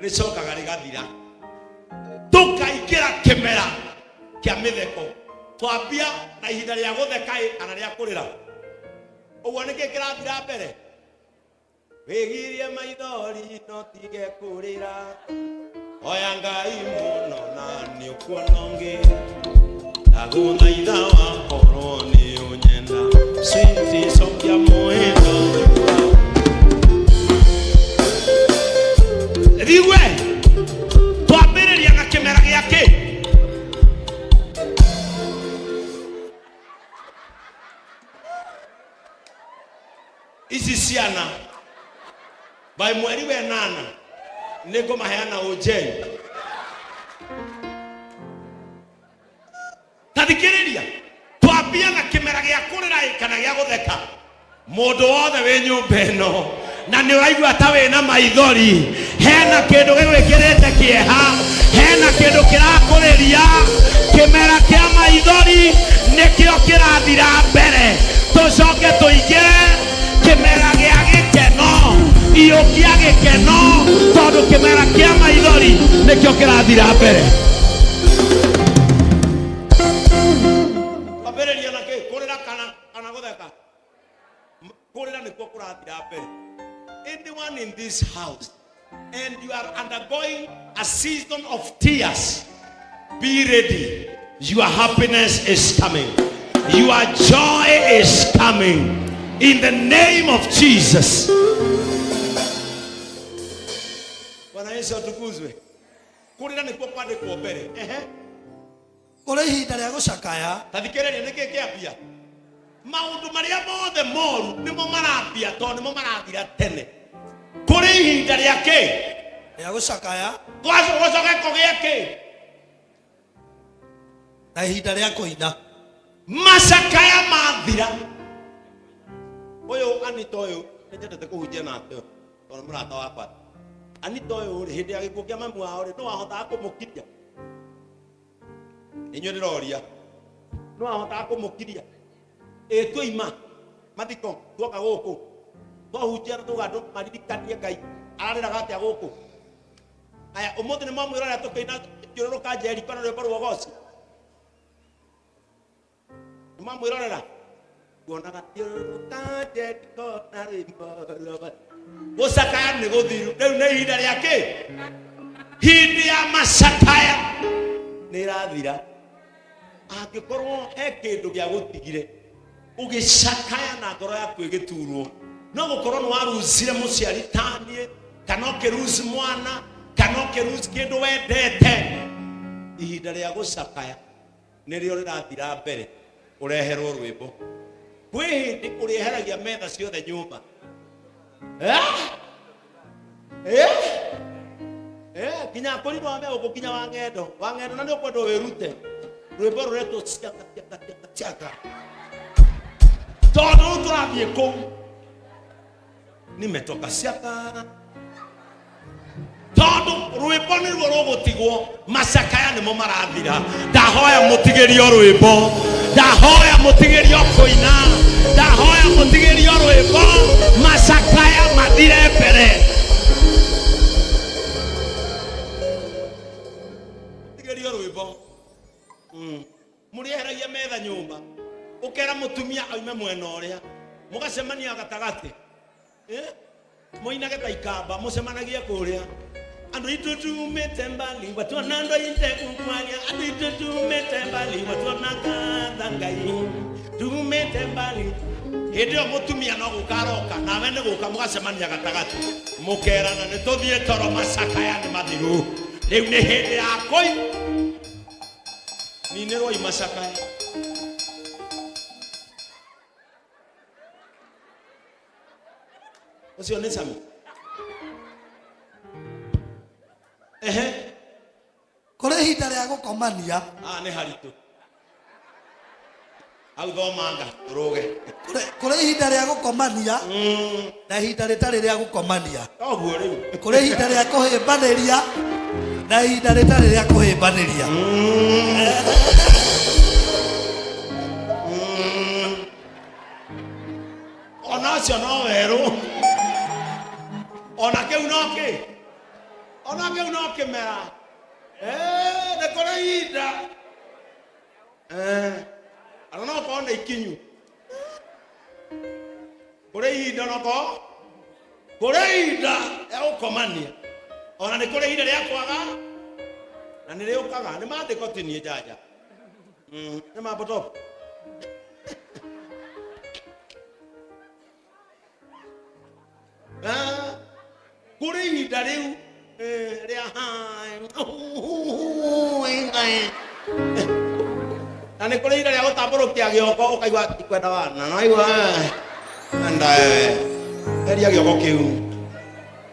Rĩcokaga rĩgathira, tũkaingĩra kĩmera kĩa mĩtheko. Twambia na ihinda rĩa gũtheka ĩ kana rĩa kũrĩra. Ũguo nĩkĩ kĩrathira mbere? Wĩgirie maithori no tige kũrĩra, oya Ngai mũno na nĩ ũkuona ũngĩ. Ndagũthaitha wakorwo nĩ ũnyenda, sweetie, cokia mwendo. Thigue twambĩrĩria na kĩmera gĩa kĩ? Ici ciana by mweri wenana nĩ ngũmaheana ũnjei. Ta thikĩrĩria, twambia na kĩmera gĩa kũrĩra ĩ kana gĩa gũtheka. Mũndũ wothe wĩ nyũmba ĩno na nĩ ũraigua ta wĩna maithori, hena kĩndũ gĩgwĩkĩrĩte kĩeha, hena kĩndũ kĩrakũrĩria. Kĩmera kĩa maithori nĩkĩo kĩrathira mbere, tũcoke tũingĩre kĩmera gĩa gĩkeno. Iyũkia gĩkeno, tondũ kĩmera kĩa maithori nĩkĩo kĩrathira mbere. Twambĩrĩria na kĩ? Kũrĩra kana gũtheka? Kũrĩra nĩkuo kũrathira mbere. Anyone in this house and you are undergoing a season of tears, be ready. Your happiness is coming. Your joy is coming. In the name of Jesus. Bwana Yesu atukuzwe. Kũrĩra nĩkuo kwandĩkwo mbere. Ehe. Kũrĩ ihinda rĩa gũcakaya. Ta thikĩrĩria, nĩkĩ kĩambia? Maũndũ marĩa mothe moru nĩmo marambia, tondũ nĩmo marathira tene. Kũrĩ ihinda rĩa kĩ? Rĩa gũcakaya. Gũcoke kũgĩe kĩ? Na ihinda rĩa kũina. Macakaya mathira. Ũyũ Anita ũyũ nĩnyendete kũhunjia nake ũyũ, tondũ nĩ mũrata wakwa. Anita ũyũ rĩ, hĩndĩ ya gĩkuũ kĩa mamu wao rĩ, nĩ wahotaga kũmũkiria? Inyuĩ ndĩroria, no ahotaga kũmũkiria? Ĩ twaima mathiko, tuoka gũkũ twahunjia na tuga andũ maririkanie Ngai, ararĩraga atĩa gũkũ? Aya, ũmũthĩ nĩ mwamwĩrorera tũkĩina thiũrũrũka Jeriko na rwĩmbo rwa ũgoci. Nĩ mwamwĩrorera kuonaga thiũrũrũka Jeriko na rwĩmbo rwa ũgoci. Gũcakaya nĩ gũthiru, rĩu nĩ ihinda rĩa kĩ? Hĩndĩ ya macakaya nĩ ĩrathira. Angĩkorwo he kĩndũ gĩa gũtigire ũgĩcakaya na ngoro yaku ĩgĩturwo, no gũkorwo nĩ warucire mũciari taniĩ, kana ũkĩruci mwana, kana ũkĩruci kĩndũ wendete, ihinda rĩa gũcakaya nĩrĩo rĩrathira mbere ũreherwo rwĩmbo. Kwĩ hĩndĩ ũrĩeheragia metha ciothe nyũmba. Eh? Eh? Eh, nginya kũrirwo wa megũkũ nginya wa ng'endo wa ng'endo, na nĩ ũkwendwo wĩrute rwĩmbo rũretwo ciaka ciaka ciaka ciaka, tondũ rĩu tũrathiĩ kũu nimetoka ciaka, tondũ rwĩmbo nĩruo rũgũtigwo, macakaya nĩmo marathira. Ndahoya mũtigĩrio rwĩmbo, ndahoya mũtigĩrio kũina, ndahoya mũtigĩrio rwĩmbo, macakaya mathire mbere. Mũtigĩrio rwĩmbo. Mũrĩeheragia metha nyũmba, ũkera mũtumia aume mwena ũrĩa, mũgacemania gatagatĩ. Eh? Moinage ta ikamba, mũcemanagie kũrĩa. Andũ itũ tumĩte mbali watuona ndoite kukwaria, andũ itũ tumĩte mbali watuona ngatha Ngai tumĩte mbali. Hĩndĩ ĩyo mũtumia no gũka aroka, nawe nĩ gũka, mũgacemania gatagatĩ, mũkerana nĩ tũthiĩ toro, macakaya nĩ mathiru, rĩu nĩ hĩndĩ ya kũi ninĩrwoi macakaya. Ũcio nĩ Sami. Ehe. Kũrĩ ihinda rĩa gũkomania. Ah, nĩ haritũ hau, thomanga tũrũge. Kũrĩ ihinda rĩa gũkomania na ihinda rĩtarĩ rĩa gũkomania. Toguo rĩu. Kũrĩ ihinda rĩa kũhĩmbanĩria na ihinda rĩtarĩ rĩa kũhĩmbanĩria. Ona ũcio no werũ, ona kĩu no kĩ. Ona kĩu no kĩmera. Eh, nĩ kũrĩ ihinda. Eh, ona no ũkorwo nĩ ikinyu. Kũrĩ ihinda no ũkorwo kũrĩ ihinda rĩa gũkomania. Ona nĩ kũrĩ ihinda rĩa kwaga na nĩ rĩũkaga. Nĩ maandĩko ti niĩ njanja. Nĩ mambotobu. Ah, kũrĩ ihinda rĩu rĩa na nĩ kũrĩ ihinda rĩa gũtambũrũkia gĩoko ũkaigua ikwenda wana na waigua enda eria gĩoko kĩu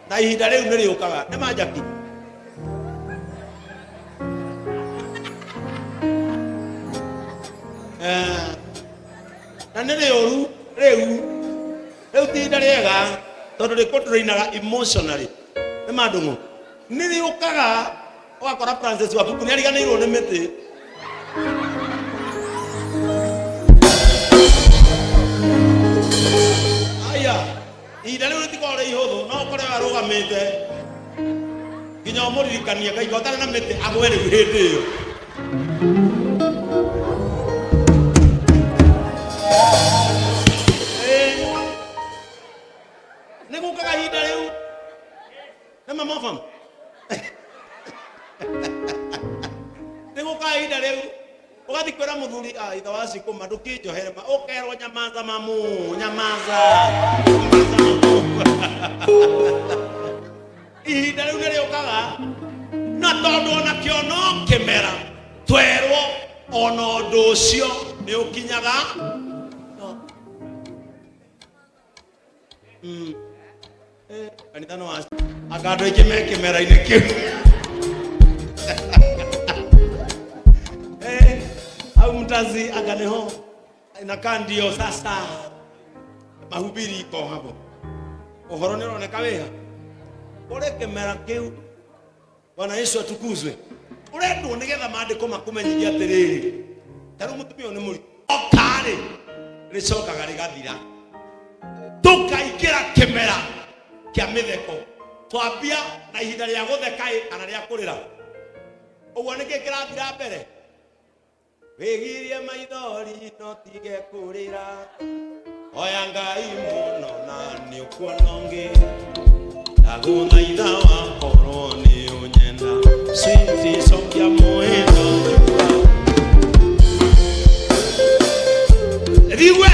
na ihinda rĩu nĩ rĩũkaga nĩ manjaki. Na nĩ rĩũru rĩu rĩu ti ihinda rĩega tondũ rĩkũndũrainaga emotionally nĩ mandũng'ũ nĩ rĩũkaga ũgakora Francis Wabuku nĩ ariganĩirwo nĩ mĩtĩ. Aya, ihinda rĩu rĩtikoragwo rĩ ihũthũ, no ũkore arũgamĩte nginya ũmũririkanie Ngai ũtarĩ na mĩtĩ agwe rĩu hĩndĩ ĩyo. Nĩ gũkaga ihinda rĩu nĩ mamofam nĩ gũkaga ihinda rĩu ũgathiĩ kwĩra mũthuri, "Ah, ithe wa cikũma ndũkĩnjohere ma," ũkerwo, "Nyamaza mamu, nyamaza, nyamaza mamu." Ihinda rĩu nĩ rĩũkaga na tondũ onakĩo no kĩmera twerwo ona ũndũ ũcio nĩ ũkinyaga. Kanitha no anga andũ aingĩ me kĩmera-inĩ kĩu. Au mtazi anga nĩho inakaa ndio sasa mahubiri iko hapo ũhoro nĩ ũroneka wĩha kũrĩ kĩmera kĩu. Bwana Yesu atukuzwe. Ũrendwo nĩgetha maandĩko makũmenyithie atĩrĩrĩ, ta rĩu mũtumia ũyũ nĩ mũritũ okarĩ rĩcokaga rĩgathira tũkaingĩra kĩmera kĩa mĩtheko. Twambia na ihinda rĩa gũtheka ĩ kana rĩa kũrĩra ũguo nĩkĩ kĩrathira mbere? Wĩgirie maithori no tige kũrĩra, hoya Ngai mũno na nĩ ũkuona ũngĩ. Ndagũthaitha wakorwo nĩ ũnyenda, sweetie, cokia mwendo nyũmba. Riwe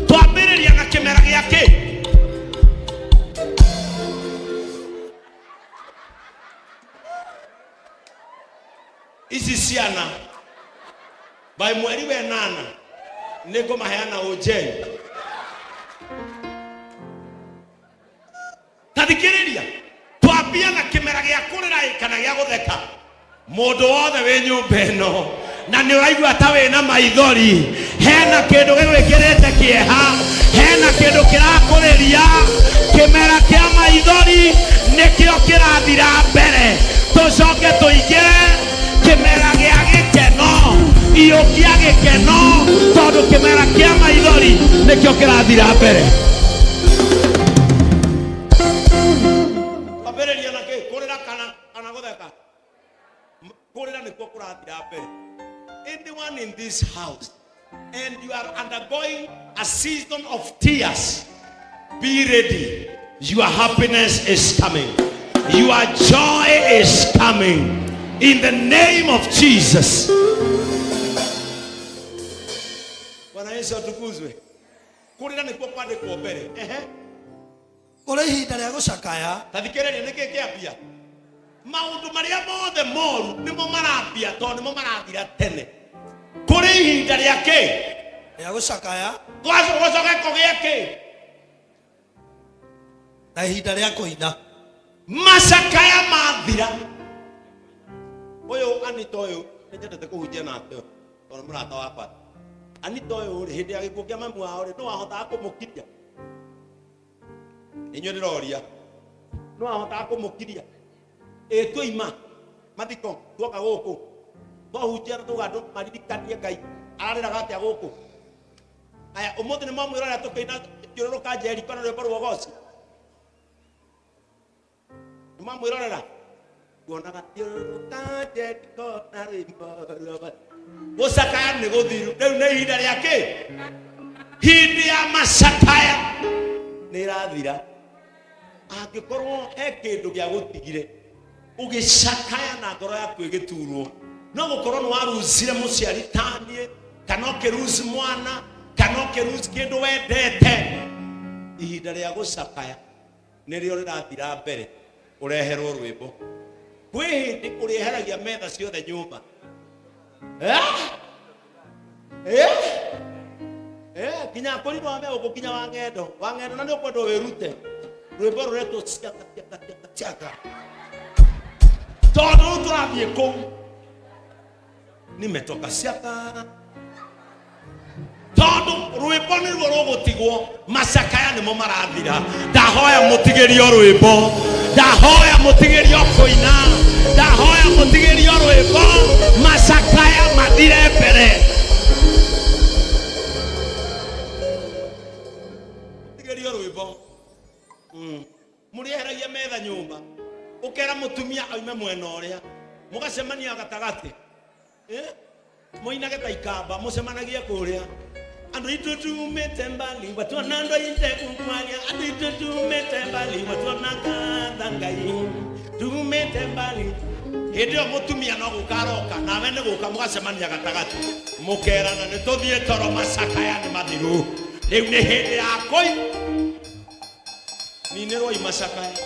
twambĩrĩria na kĩmera gĩa kĩ ici ciana by mweri wenana nĩ ngũmaheana ũnjei. Ta thikĩrĩria, twambia na kĩmera gĩa kũrĩra ĩ kana gĩa gũtheka. Mũndũ wothe wĩ nyũmba ĩno na nĩ ũraigua ta wĩna maithori, hena kĩndũ gĩgwĩkĩrĩte kĩeha, hena kĩndũ kĩrakũrĩria, kĩmera kĩa maithori nĩkĩo kĩrathira mbere, tũcoke tũingĩre kĩmera gĩa gĩkeno. Iyũkia gĩkeno tondũ kĩmera kĩa maithori nĩkĩo kĩrathira mbere. Twambĩrĩria na kĩ? Kũrĩra kana gũtheka? Kũrĩra nĩkuo kũrathira mbere. Anyone in this house and you are undergoing a season of tears, be ready, your happiness is coming, your joy is coming in the name of Jesus. Bwana Yesu atukuzwe. Kũrĩra nĩkuo kwandĩkwo mbere. Ehe. Kũrĩ ihinda rĩa gũcakaya. Ta thikĩrĩria, nĩkĩ kĩambia? Maũndũ marĩa mothe moru nĩmo marambia tondũ nĩmo marathira tene. Kũrĩ ihinda rĩa kĩ? Rĩa gũcakaya. Gũcoke kũgĩe kĩ? Na ihinda rĩa kũina. Macakaya mathira. Ũyũ Anita ũyũ nĩ nyendete kũhunjia nake tondũ nĩ mũrata wakwa. Anita ũyũ rĩ, hĩndĩ ya gĩkuũ kĩa mamu wao rĩ, no wahotaga kũmũkiria? Inyuĩ ndĩroria, no ahotaga kũmũkiria? Ĩ twaima mathiko tuoka gũkũ twahunjia na tuga andũ maririkanie Ngai ararĩraga atĩa gũkũ. Aya, ũmũthĩ nĩ mwamwĩrorera tũkĩina Thiũrũrũka Jeriko na rwĩmbo rwa ũgoci. Nĩ Ndumamwĩrorera kuonaga thiũrũrũka Jeriko na rwĩmbo rwa gũcakaya nĩ gũthiru. Rĩu nĩ ihinda rĩa kĩ? Hĩndĩ ya macakaya nĩ ĩrathira. Angĩkorwo he kĩndũ gĩa gũtigire ũgĩcakaya na ngoro yaku ĩgĩturwo, no gũkorwo nĩ warucire mũciari taniĩ, kana ũkĩruci mwana, kana ũkĩruci kĩndũ wendete, ihinda rĩa gũcakaya nĩrĩo rĩrathira mbere ũreherwo rwĩmbo. Kwĩ hĩndĩ ũrĩeheragia metha ciothe nyũmba. Eh? Eh? Eh, kinya kũrinwo wa meũkũ kinya wa ng'endo wa ng'endo, na nĩ ũkwendwo wĩrute rwĩmbo rũretwo ciaka ciaka ciaka ciaka, tondũ rĩu tũrathiĩ kũu nimetoka ciaka, tondũ rwĩmbo nĩruo rũgũtigwo, macakaya nĩmo marathira. Ndahoya mũtigĩrio rwĩmbo, ndahoya mũtigĩrio kũina, ndahoya mũtigĩrio rwĩmbo, macakaya mathire mbere. Mũtigĩrio rwĩmbo. Mũrĩeheragia metha nyũmba, ũkera mũtumia aume mwena ũrĩa, mũgacemania gatagatĩ. Eh? Mũinage ta ikamba, mũcemanagie kũrĩa. Andũ itũ tumĩte mbali watuona andũ aite kukwaria, andũ itũ tumĩte mbali watuona ngatha Ngai tumĩte mbali. Hĩndĩ ĩyo mũtumia no gũka aroka, nawe nĩ gũka, mũgacemania gatagatĩ, mũkerana nĩ tũthiĩ toro, macakaya nĩ mathiru, rĩu nĩ hĩndĩ ya kũi ninĩrwo imacakaya.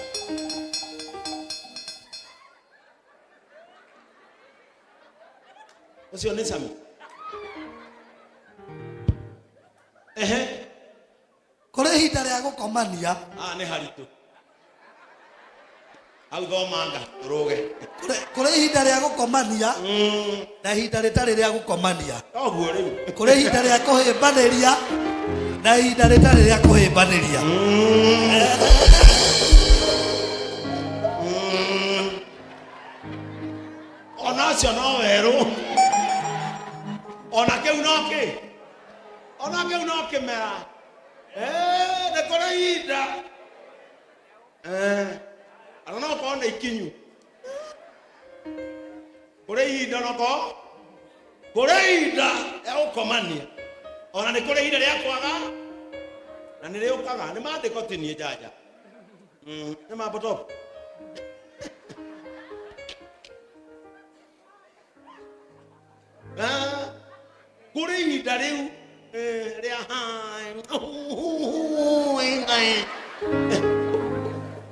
Ũcio nĩ Sami. Ehe. Kũrĩ ihinda rĩa gũkomania. Ah, nĩ haritũ hau, thomanga tũrũge. Kũrĩ ihinda rĩa gũkomania na ihinda rĩtarĩ rĩa gũkomania. Toguo rĩu. Kũrĩ ihinda rĩa kũhĩmbanĩria na ihinda rĩtarĩ rĩa kũhĩmbanĩria. Ona ũcio no werũ, ona kĩu no kĩ, ona kĩu no kĩmera. Eh, nĩ kũrĩ ihinda. Eh, ona no korwo nĩ ikinyu. Kũrĩ ihinda, no korwo kũrĩ ihinda rĩa gũkomania, ona nĩ kũrĩ ihinda rĩa kwaga, na nĩ rĩũkaga. Nĩ maandĩko, ti niĩ njanja. Nĩ mambotobu. Ah, kũrĩ ihinda rĩu rĩa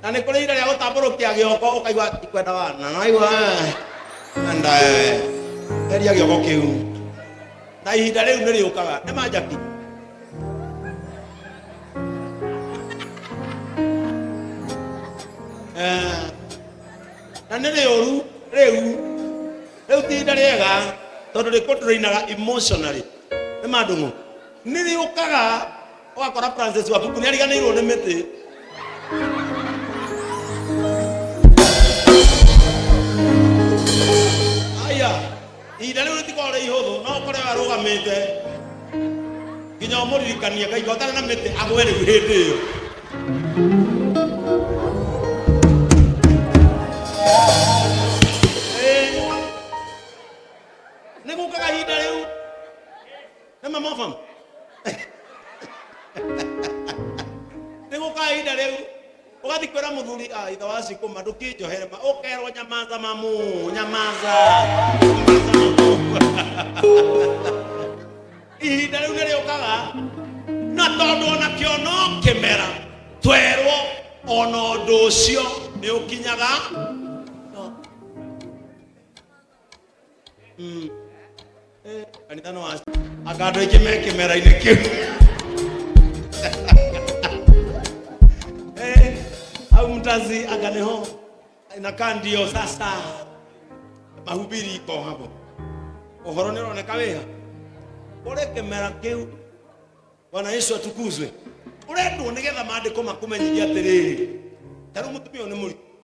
na nĩ kũrĩ ihinda rĩa gũtambũrũkia gĩoko, ũkaigua ikwenda wana naigua enda eria gĩoko kĩu, na ihinda rĩu nĩ rĩũkaga. Nĩ manjaki. Eh, na nĩ rĩũru rĩu, rĩu ti ihinda rĩega, tondũ rĩkũndũrainaga emotionally. Nĩ mandũng'ũ nĩ rĩũkaga, ũgakora Francis Wabuku nĩ ariganĩirwo nĩ mĩtĩ. Aya, ihinda rĩu rĩtikoragwo rĩ ihũthũ, no ũkore arũgamĩte nginya ũmũririkanie Ngai ũtarĩ na mĩtĩ agwe rĩu hĩndĩ ĩyo. Ĩĩ. Nĩ gũkaga ihinda rĩu nĩ mamofam, nĩ gũkaga ihinda rĩu ũgathiĩ kwĩra mũthuri, "Ah, ithe wa cikũma ndũkĩnjohere ma," ũkerwo, "Nyamaza mamu, nyamaza, nyamaza mamu." Ihinda rĩu nĩ rĩũkaga, na tondũ onakĩo no kĩmera, twerwo ona ũndũ ũcio nĩ ũkinyaga. Eh, kanitha no anga andũ aingĩ me kĩmera-inĩ kĩu. Eh, au mtazi anga nĩho inakaa ndio sasa mahubiri iko hapo, ũhoro nĩ ũroneka wĩha ũrĩ kĩmera kĩu. Bwana Yesu atukuzwe. Ũrendwo nĩgetha maandĩko makũmenyithie atĩrĩrĩ, ta rĩu mũtumia ũyũ nĩ mũritũ.